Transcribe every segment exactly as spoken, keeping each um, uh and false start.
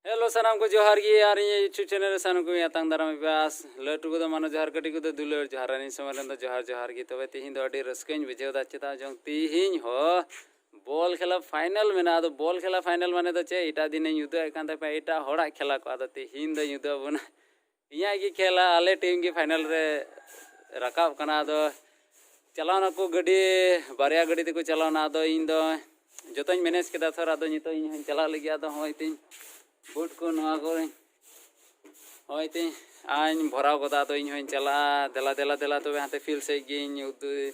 Hello, ᱥᱟᱱᱟᱢ ᱠᱚ ᱡᱚᱦᱟᱨ ᱜᱮ᱾ ᱟᱨ ᱤᱧᱟᱹᱜ YouTube ᱪᱮᱱᱮᱞ ᱨᱮ ᱥᱟᱱᱟᱢ ᱠᱚ ᱟᱛᱟᱝ ᱫᱟᱨᱟᱢ ᱮ ᱯᱮ᱾ ᱟᱥ ᱞᱟᱹᱴᱩ ᱠᱚᱫᱚ ᱢᱟᱱᱚ ᱡᱚᱦᱟᱨ, ᱠᱟᱹᱴᱤᱡ ᱠᱚᱫᱚ ᱫᱩᱞᱟᱹᱲ ᱡᱚᱦᱟᱨ᱾ ᱟᱨ ᱤᱧ ᱥᱚᱢᱚᱭ ᱨᱮᱱ ᱫᱚ ᱡᱚᱦᱟᱨ ᱡᱚᱦᱟᱨ ᱜᱮ᱾ ᱛᱚᱵᱮ ᱛᱤᱦᱤᱧ ᱫᱚ ᱟᱹᱰᱤ ᱨᱟᱹᱥᱠᱟᱹᱧ ᱵᱩᱡᱷᱟᱹᱣ ᱮᱫᱟ, ᱪᱮᱫᱟᱜ ᱪᱚᱝ ᱛᱤᱦᱤᱧ ᱦᱚᱸ ᱵᱚᱞ ᱠᱷᱮᱞᱟ ᱯᱷᱟᱭᱱᱮᱞ ᱢᱮᱱᱟᱜᱼᱟ᱾ ᱟᱫᱚ ᱵᱚᱞ ᱠᱷᱮᱞᱟ ᱯᱷᱟᱭᱱᱮᱞ ᱢᱟᱱᱮ ᱫᱚ ᱪᱮᱫ? ᱮᱴᱟᱜ ᱫᱤᱱᱮᱧ ᱩᱫᱩᱜ ᱮᱫ ᱠᱟᱱ ᱛᱟᱯᱮᱭᱟ ᱮᱴᱟᱜ ᱦᱚᱲᱟᱜ ᱠᱷᱮᱞᱟ ᱠᱚ᱾ ᱟᱫᱚ ᱛᱤᱦᱤᱧ ᱫᱚᱧ ᱩᱫᱩᱜ ᱟᱵᱚᱱᱟ ᱤᱧᱟᱹᱜ ᱜᱮ ᱠᱷᱮᱞᱟ᱾ ᱟᱞᱮ ᱴᱤᱢ ᱜᱮ ᱯᱷᱟᱭᱱᱮᱞ ᱨᱮ ᱨᱟᱠᱟᱵ ᱠᱟᱱᱟ᱾ ᱟᱫᱚ ᱪᱟᱞᱟᱣ ᱱᱟᱠᱚ ᱜᱟᱹᱰᱤ, ᱵᱟᱨᱭᱟ ᱜᱟᱹᱰᱤ ᱛᱮᱠᱚ ᱪᱟᱞᱟᱣ ᱱᱟ᱾ ᱟᱫᱚ ᱤᱧ ᱫᱚ ᱡᱚᱛᱚᱧ ᱢᱮᱱᱮᱡᱽ ᱠᱮᱫᱟ ᱛᱷᱚᱨ᱾ ᱟᱫᱚ ᱱᱤᱛᱚᱜ ᱤᱧ ᱦᱚᱸᱧ ᱪᱟᱞᱟᱜ ᱞᱟᱹᱜᱤᱫ᱾ ᱟᱫᱚ ᱦᱚᱸᱜᱼᱚᱭ ᱛᱤᱧ ᱵᱩᱴ ᱠᱚ ᱱᱚᱣᱟ ᱠᱚ ᱦᱚᱸᱜᱼᱚᱭ ᱛᱤᱧ ᱟᱧ ᱵᱷᱚᱨᱟᱣ ᱜᱚᱫᱟ᱾ ᱟᱫᱚ ᱤᱧ ᱦᱚᱸᱧ ᱪᱟᱞᱟᱜᱼᱟ᱾ ᱫᱮᱞᱟ ᱫᱮᱞᱟ ᱫᱮᱞᱟ, ᱛᱚᱵᱮ ᱦᱟᱱᱛᱮ ᱯᱷᱤᱞᱰ ᱥᱮᱫ ᱜᱤᱧ ᱩᱫᱩᱜ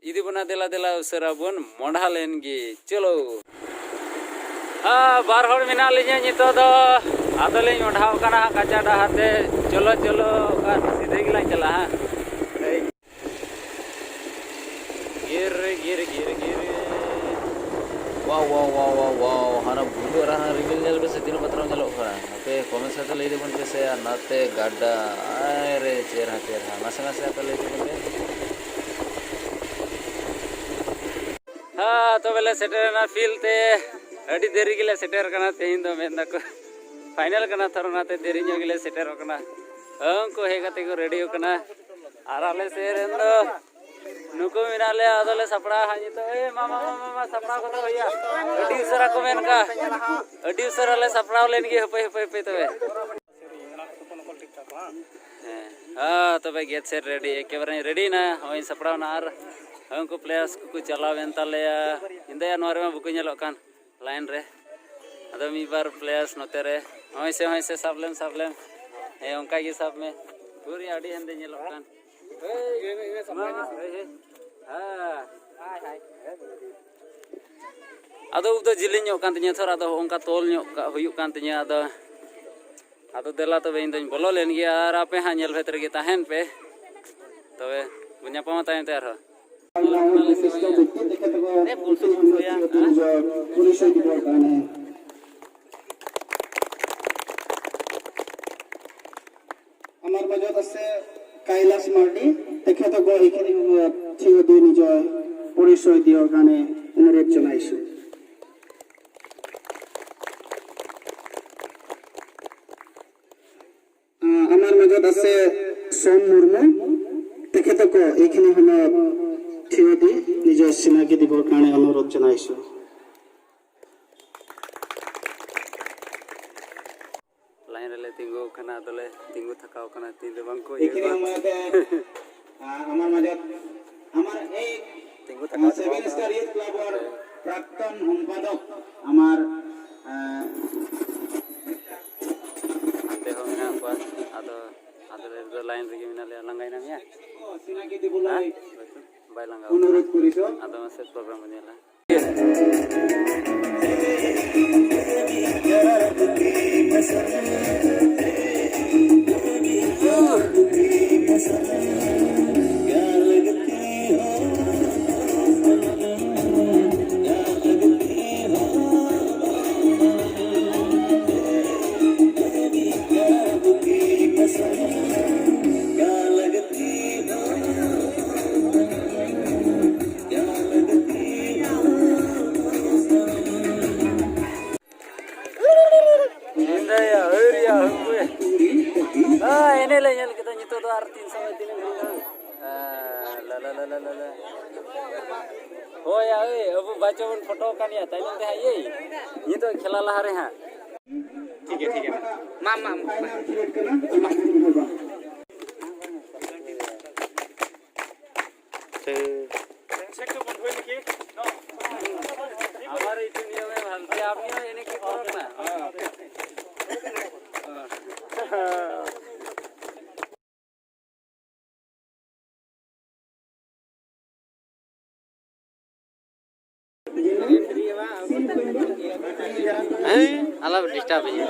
ᱤᱫᱤ ᱵᱚᱱᱟ᱾ ᱫᱮᱞᱟ ᱫᱮᱞᱟ ᱩᱥᱟᱹᱨᱟ ᱵᱚᱱ ᱢᱚᱸᱰᱷᱟ ᱞᱮᱱ ᱜᱮ᱾ ᱪᱚᱞᱚ᱾ ᱦᱮᱸ, ᱵᱟᱨ ᱦᱚᱲ ᱢᱮᱱᱟᱜ ᱞᱤᱧᱟ ᱱᱤᱛᱚᱜ ᱫᱚ᱾ ᱟᱫᱚ ᱞᱤᱧ ᱢᱚᱸᱰᱷᱟᱣ ᱠᱟᱱᱟ ᱦᱟᱸᱜ ᱠᱟᱸᱪᱟ ᱰᱟᱦᱟᱨ ᱛᱮ᱾ ᱪᱚᱞᱚ, ᱪᱚᱞᱚ, ᱚᱠᱟ ᱥᱤᱫᱷᱟᱹ ᱜᱮᱞᱟᱝ ᱪᱟᱞᱟᱜᱼᱟ ᱦᱟᱸᱜ᱾ ᱜᱤᱨ ᱨᱮ, ᱜᱤᱨ, ᱜᱤᱨ, ᱜᱤᱨ᱾ ᱣᱟᱣ, ᱣᱟᱣ, ᱣᱟᱣ, ᱣᱟᱣ, ᱣᱟᱣ᱾ ᱦᱟᱱᱟ ᱵᱩᱨᱩ ᱟᱨ ᱦᱟᱱᱟ ᱨᱤᱢᱤᱞ ᱧᱮᱞ ᱯᱮᱥᱮ, ᱛᱤᱱᱟᱹᱜ ᱵᱟᱛᱨᱟᱣ ᱧᱮᱞᱚᱜ ᱠᱟᱱᱟ᱾ ᱟᱯᱮ comment ᱥᱟᱶᱛᱮ ᱞᱟᱹᱭ ᱛᱟᱵᱚᱱ ᱯᱮ ᱥᱮ, ᱟᱨ ᱱᱟᱛᱮ ᱜᱟᱰᱟ, ᱟᱭ ᱨᱮ, ᱪᱮᱦᱨᱟ, ᱪᱮᱦᱨᱟ᱾ ᱱᱟᱥᱮ, ᱱᱟᱥᱮ ᱟᱯᱮ ᱞᱟᱹᱭ ᱛᱟᱵᱚᱱ ᱯᱮ᱾ ᱦᱮᱸ, ᱛᱚᱵᱮ ᱞᱮ ᱥᱮᱴᱮᱨᱮᱱᱟ ᱯᱷᱤᱞᱰ ᱛᱮ᱾ ᱟᱹᱰᱤ ᱫᱮᱨᱤ ᱜᱮᱞᱮ ᱥᱮᱴᱮᱨ ᱟᱠᱟᱱᱟ ᱛᱮᱦᱮᱧ ᱫᱚ, ᱢᱮᱱ ᱫᱟᱠᱚ ᱯᱷᱟᱭᱱᱮᱞ ᱠᱟᱱᱟ ᱛᱷᱚᱨ, ᱚᱱᱟᱛᱮ ᱫᱮᱨᱤ ᱧᱚᱜ ᱜᱮᱞᱮ ᱥᱮᱴᱮᱨ ᱟᱠᱟᱱᱟ᱾ ᱩᱱᱠᱩ ᱦᱮᱡ ᱠᱟᱛᱮ ᱠᱚ ᱨᱮᱰᱤ ᱟᱠᱟᱱᱟ᱾ ᱟᱨ ᱟᱞᱮ ᱥᱮᱫ ᱨᱮᱱ ᱫᱚ ᱱᱩᱠᱩ ᱢᱮᱱᱟᱜ ᱞᱮᱭᱟ, ᱟᱫᱚᱞᱮ ᱥᱟᱯᱲᱟᱣ ᱦᱟᱸᱜ ᱱᱤᱛᱚᱜ᱾ ᱮ ᱢᱟ, ᱢᱟ, ᱢᱟ, ᱢᱟ, ᱢᱟ, ᱥᱟᱯᱲᱟᱣ ᱠᱚᱫᱚ ᱦᱩᱭᱩᱜᱼᱟ᱾ ᱟᱹᱰᱤ ᱩᱥᱟᱹᱨᱟ ᱠᱚ ᱢᱮᱱ ᱠᱟᱜᱼᱟ, ᱟᱹᱰᱤ ᱩᱥᱟᱹᱨᱟ ᱞᱮ ᱥᱟᱯᱲᱟᱣ ᱞᱮᱱ ᱜᱮ᱾ ᱦᱟᱹᱯᱟᱹᱭ, ᱦᱟᱹᱯᱟᱹᱭ, ᱦᱟᱹᱯᱟᱹᱭ ᱛᱚᱵᱮ᱾ ᱦᱮᱸ, ᱦᱮᱸ, ᱛᱚᱵᱮ ᱜᱮᱴ ᱥᱮᱴ ᱨᱮᱰᱤ, ᱮᱠᱮᱵᱟᱨᱮ ᱨᱮᱰᱤᱭᱮᱱᱟ᱾ ᱦᱚᱸᱜᱼᱚᱭ ᱥᱟᱯᱲᱟᱣ ᱮᱱᱟ ᱟᱨ ᱩᱱᱠᱩ ᱯᱞᱮᱭᱟᱨᱥ ᱠᱚᱠᱚ ᱪᱟᱞᱟᱣ ᱮᱱ ᱛᱟᱞᱮᱭᱟ᱾ ᱧᱤᱫᱟᱹᱭᱟ ᱱᱚᱣᱟ ᱨᱮᱢᱟ ᱵᱟᱠᱚ ᱧᱮᱞᱚᱜ ᱠᱟᱱ᱾ ᱞᱟᱭᱤᱱ ᱨᱮ᱾ ᱟᱫᱚ ᱢᱤᱫ ᱵᱟᱨ ᱯᱞᱮᱭᱟᱨᱥ ᱱᱚᱛᱮ ᱨᱮ᱾ ᱦᱚᱸᱜᱼᱚᱭ ᱥᱮ, ᱦᱚᱸᱜᱼᱚᱭ ᱥᱮ, ᱥᱟᱵ ᱞᱮᱢ, ᱥᱟᱵ ᱞᱮᱢ᱾ ᱦᱮᱸ, ᱚᱱᱠᱟ ᱜᱮ ᱥᱟᱵ ᱢᱮ᱾ ᱯᱩᱨᱟᱹ ᱟᱹᱰᱤ ᱦᱮᱸᱫᱮ ᱧᱮᱞᱚᱜ ᱠᱟᱱ᱾ ᱦᱮᱸ᱾ ᱟᱫᱚ ᱩᱵ ᱫᱚ ᱡᱮᱞᱮᱧ ᱧᱚᱜ ᱠᱟᱱ ᱛᱤᱧᱟᱹ ᱛᱷᱚᱨ, ᱟᱫᱚ ᱦᱚᱸᱜᱼᱚ ᱱᱚᱝᱠᱟ ᱛᱚᱞ ᱧᱚᱜ ᱠᱟᱜ ᱦᱩᱭᱩᱜ ᱠᱟᱱ ᱛᱤᱧᱟᱹ᱾ ᱟᱫᱚ, ᱟᱫᱚ ᱫᱮᱞᱟ ᱛᱚᱵᱮ ᱤᱧ ᱫᱚᱧ ᱵᱚᱞᱚ ᱞᱮᱱ ᱜᱮᱭᱟ, ᱟᱨ ᱟᱯᱮ ᱦᱟᱸᱜ ᱧᱮᱞ ᱵᱷᱮᱫ ᱨᱮᱜᱮ ᱛᱟᱦᱮᱱ ᱯᱮ᱾ ᱛᱚᱵᱮ ᱵᱚᱱ ᱧᱟᱯᱟᱢᱟ ᱛᱟᱭᱚᱢ ᱛᱮ ᱟᱨᱦᱚᱸ᱾ আমাৰ মাজত আছে কাইলাশ মাৰ্ডী, তেখেতকো এইখিনি সময়ত থিয় দি নিজৰ পৰিচয় দিয়াৰ কাৰণে অনুৰোধ জনাইছোঁ। আছে সোম মুর্মু, তেখেতকো এইখিনি সময়ত থিয় দি নিজৰ চিনাকি দিবৰ কাৰণে অনুৰোধ জনাইছোঁ। লাইন ᱨᱮᱞᱮ ᱛᱤᱸᱜᱩ ᱟᱠᱟᱱᱟ, ᱟᱫᱚᱞᱮ ᱛᱤᱸᱜᱩ ᱛᱷᱟᱠᱟᱣ ᱟᱠᱟᱱᱟ, ᱛᱤᱱ ᱨᱮ ᱵᱟᱝ ᱠᱚ ᱤᱭᱟᱹ ᱮᱠᱷᱮᱱ ᱠᱚᱣᱟ᱾ সময়তে, আহ, আমাৰ মাজত আমাৰ এই, ᱛᱤᱸᱜᱩ ᱟᱸ, ᱛᱷᱟᱠᱟᱣ ᱥᱮᱵᱷᱮᱱ ᱛᱷᱟᱠᱟᱣ ᱥᱴᱟᱨ ᱭᱩᱛᱷ ᱠᱞᱟᱵᱽ ᱨᱮ ᱯᱨᱟᱠᱛᱚᱱ ᱥᱚᱢᱯᱟᱫᱚᱠ ᱟᱢᱟᱨ, ᱟᱸ, ᱦᱟᱱᱛᱮ ᱦᱚᱸ ᱢᱮᱱᱟᱜ ᱠᱚᱣᱟ᱾ ᱟᱫᱚ, ᱟᱫᱚ ᱞᱟᱹᱭ ᱫᱚ ᱞᱟᱭᱤᱱ ᱨᱮᱜᱮ ᱢᱮᱱᱟᱜ ᱞᱮᱭᱟ, ᱞᱟᱸᱜᱟᱭᱮᱱᱟᱢ ᱭᱟ? ᱦᱮᱸ? ᱵᱟᱭ ᱞᱟᱸᱜᱟᱣ ᱠᱟᱱᱟ᱾ ᱟᱫᱚ ᱢᱟᱥᱮ ᱯᱨᱳᱜᱨᱟᱢ ᱵᱚᱱ ᱧᱮᱞᱟ᱾ ᱧᱤᱫᱟᱹᱭᱟ, ᱟᱹᱭᱨᱤᱭᱟ, ᱦᱟᱹᱠᱩᱭᱟ᱾ ᱦᱮᱸ, ᱮᱱᱮᱡ ᱞᱮ ᱧᱮᱞ ᱠᱮᱫᱟ, ᱱᱤᱛᱚᱜ ᱫᱚ ᱟᱨ ᱛᱤᱱ ᱥᱚᱢᱚᱭ ᱛᱤᱱᱟᱹᱜ ᱜᱷᱟᱹᱲᱤᱡ ᱦᱩᱭᱩᱜᱼᱟ? ᱦᱮᱸ, ᱞᱟ, ᱞᱟ, ᱞᱟ᱾ ᱦᱳᱭ, ᱭᱟ, ᱳᱭ, ᱟᱵᱚ ᱵᱟᱪᱚ ᱵᱚᱱ ᱯᱷᱳᱴᱳ ᱠᱟᱱ ᱜᱮᱭᱟ, ᱛᱟᱭᱱᱚᱢ ᱛᱮ ᱦᱟᱸᱜ ᱤᱭᱟᱹᱭ᱾ ᱱᱤᱛᱚᱜ ᱠᱷᱮᱞᱟ ᱞᱟᱦᱟ ᱨᱮ ᱦᱟᱸᱜ᱾ ᱴᱷᱤᱠ ᱜᱮᱭᱟ, ᱴᱷᱤᱠ ᱜᱮᱭᱟ᱾ ᱢᱟ, ᱢᱟ, ᱢᱟ᱾ আমার এইটো নিয়মে ভাল। তে আপনিও এনেকে কৰক না। ᱦᱮᱸ, ᱟᱞᱚ ᱰᱤᱥᱴᱟᱵᱽ ᱤᱧᱟᱹ᱾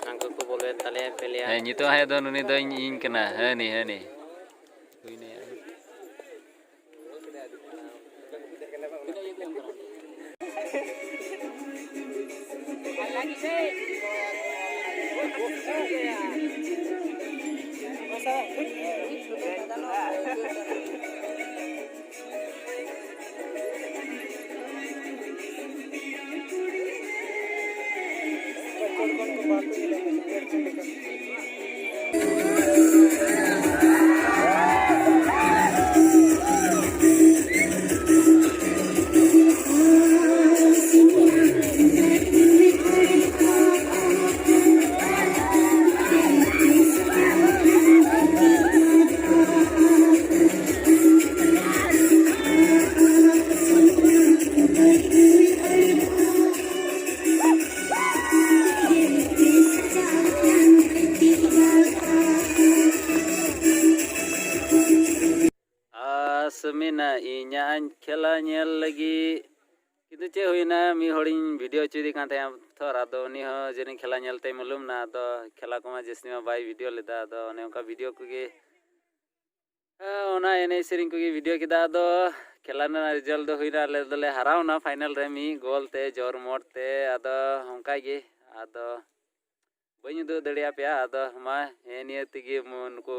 ᱦᱟᱹᱱᱠᱩ ᱠᱚ ᱵᱚᱞᱚᱭᱮᱱ ᱛᱟᱞᱮᱭᱟ, ᱯᱮᱞᱮᱭᱟ᱾ ᱦᱮᱸ, ᱱᱤᱛᱚᱜ ᱦᱮᱡ ᱫᱚ ᱱᱩᱱᱤ ᱫᱚ ᱤᱧ, ᱤᱧ ᱠᱟᱱᱟ᱾ ᱦᱟᱹᱱᱤ, ᱦᱟᱹᱱᱤ᱾ ᱦᱩᱭᱱᱟ ᱭᱟ᱾ ᱟᱥ ᱢᱮᱱᱟᱜ ᱤᱧᱟᱹᱧ ᱠᱷᱮᱞᱟ ᱧᱮᱞ ᱞᱟᱹᱜᱤᱫ᱾ ᱠᱤᱱᱛᱩ ᱪᱮᱫ ᱦᱩᱭᱱᱟ, ᱢᱤᱫ ᱦᱚᱲᱤᱧ ᱵᱷᱤᱰᱤᱭᱳ ᱦᱚᱪᱚᱭᱮᱫᱮ ᱠᱟᱱ ᱛᱟᱦᱮᱸᱫ ᱛᱷᱚᱨ, ᱟᱫᱚ ᱩᱱᱤ ᱦᱚᱸ ᱡᱟᱹᱱᱤᱡ ᱠᱷᱮᱞᱟ ᱧᱮᱞ ᱛᱮᱭ ᱢᱟᱹᱞᱩᱢ ᱮᱱᱟ᱾ ᱟᱫᱚ ᱠᱷᱮᱞᱟ ᱠᱚᱢᱟ ᱡᱟᱹᱥᱛᱤ ᱢᱟ ᱵᱟᱭ ᱵᱷᱤᱰᱤᱭᱳ ᱞᱮᱫᱟ, ᱟᱫᱚ ᱚᱱᱮ ᱚᱱᱠᱟ ᱵᱷᱤᱰᱤᱭᱳ ᱠᱚᱜᱮ, ᱦᱮᱸ, ᱚᱱᱟ ᱮᱱᱮᱡ ᱥᱮᱨᱮᱧ ᱠᱚᱜᱮ ᱵᱷᱤᱰᱤᱭᱳ ᱠᱮᱫᱟ᱾ ᱟᱫᱚ ᱠᱷᱮᱞᱟ ᱨᱮᱱᱟᱜ ᱨᱮᱡᱟᱞᱴ ᱫᱚ ᱦᱩᱭᱱᱟ, ᱟᱞᱮ ᱫᱚᱞᱮ ᱦᱟᱨᱟᱣᱱᱟ ᱯᱷᱟᱭᱱᱟᱞ ᱨᱮ ᱢᱤᱫ ᱜᱳᱞ ᱛᱮ, ᱡᱳᱨ ᱢᱳᱴ ᱛᱮ᱾ ᱟᱫᱚ ᱚᱱᱠᱟ ᱜᱮ, ᱟᱫᱚ ᱵᱟᱹᱧ ᱩᱫᱩᱜ ᱫᱟᱲᱮᱭᱟᱯᱮᱭᱟ᱾ ᱟᱫᱚ ᱢᱟ, ᱦᱮᱸ, ᱱᱤᱭᱟᱹ ᱛᱮᱜᱮ ᱢᱚᱱ ᱠᱚ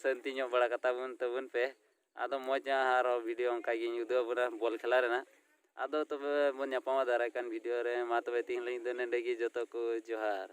ᱥᱟᱹᱱᱛᱤ ᱧᱚᱜ ᱵᱟᱲᱟ ᱠᱟᱛᱟ ᱵᱚᱱ ᱛᱟᱵᱚᱱ ᱯᱮ᱾ ᱟᱫᱚ ᱢᱚᱡᱽ ᱧᱚᱜ ᱟᱨᱚ ᱵᱷᱤᱰᱤᱭᱳ ᱚᱱᱠᱟ ᱜᱤᱧ ᱩᱫᱩᱜ ᱟᱵᱚᱱᱟ ᱵᱚᱞ ᱠᱷᱮᱞᱟ ᱨᱮᱱᱟᱜ᱾ ᱟᱫᱚ ᱛᱚᱵᱮ ᱵᱚᱱ ᱧᱟᱯᱟᱢᱟ ᱫᱟᱨᱟᱭ ᱠᱟᱱ ᱵᱷᱤᱰᱤᱭᱳ ᱨᱮ᱾ ᱢᱟ ᱛᱚᱵᱮ ᱛᱤᱦᱤᱧ ᱞᱟᱹᱜᱤᱫ ᱫᱚ ᱱᱚᱸᱰᱮ ᱜᱮ᱾ ᱡᱚᱛᱚ ᱠᱚ ᱡᱚᱦᱟᱨ᱾